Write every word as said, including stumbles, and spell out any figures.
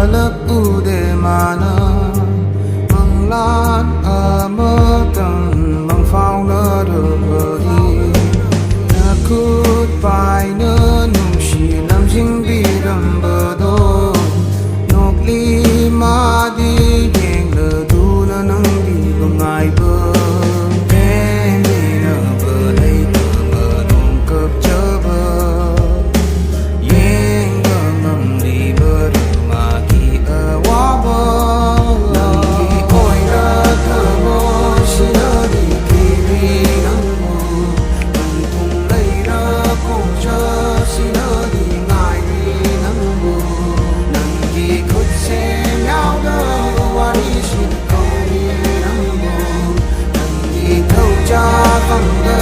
ꯍꯜꯂꯛꯎꯗꯦ ꯃꯥꯅ ꯃꯪꯂꯥꯟ ꯑꯃꯇꯪ ꯃꯪꯐꯥꯎꯅꯔꯕꯗꯤ ꯅꯈꯨꯠ ꯄꯥꯏꯅ ꯅꯨꯡꯁꯤ ꯂꯝꯖꯤꯡꯕꯤꯔꯝꯕꯗꯣ ꯅꯣꯛꯂꯤ ꯃꯥꯗꯤ ꯌꯦꯡꯂꯗꯨꯅ ꯅꯪꯗꯤ ꯅꯨꯡꯉꯥꯏꯕ ꯄꯦꯟꯗꯅꯕ ꯂꯩꯇꯕ ꯅꯣꯡ ꯀꯞꯆꯕ ꯌꯦꯡꯕ ꯉꯝꯂꯤꯕꯔꯣ ꯃꯥꯒꯤ ꯑꯋꯥꯕ ꯅꯪꯒꯤ ꯑꯣꯏꯔꯛꯂꯕꯣ ꯁꯤꯗꯗꯤ ꯀꯤꯔꯤ ꯅꯪꯕꯨ ꯅꯪ ꯊꯨꯡ ꯂꯩꯔ ꯈꯣꯡꯆꯠꯁꯤꯗꯗꯤ ꯉꯥꯏꯔꯤ ꯅꯪꯕꯨ ꯅꯪꯒꯤ ꯈꯨꯠꯁꯦꯝ ꯌꯥꯎꯗ ꯋꯥꯔꯤꯁꯤꯗ ꯀꯧꯔꯤ ꯅꯪꯕꯨ ꯅꯪꯒꯤ ꯊꯧꯖꯥ ꯈꯪꯗ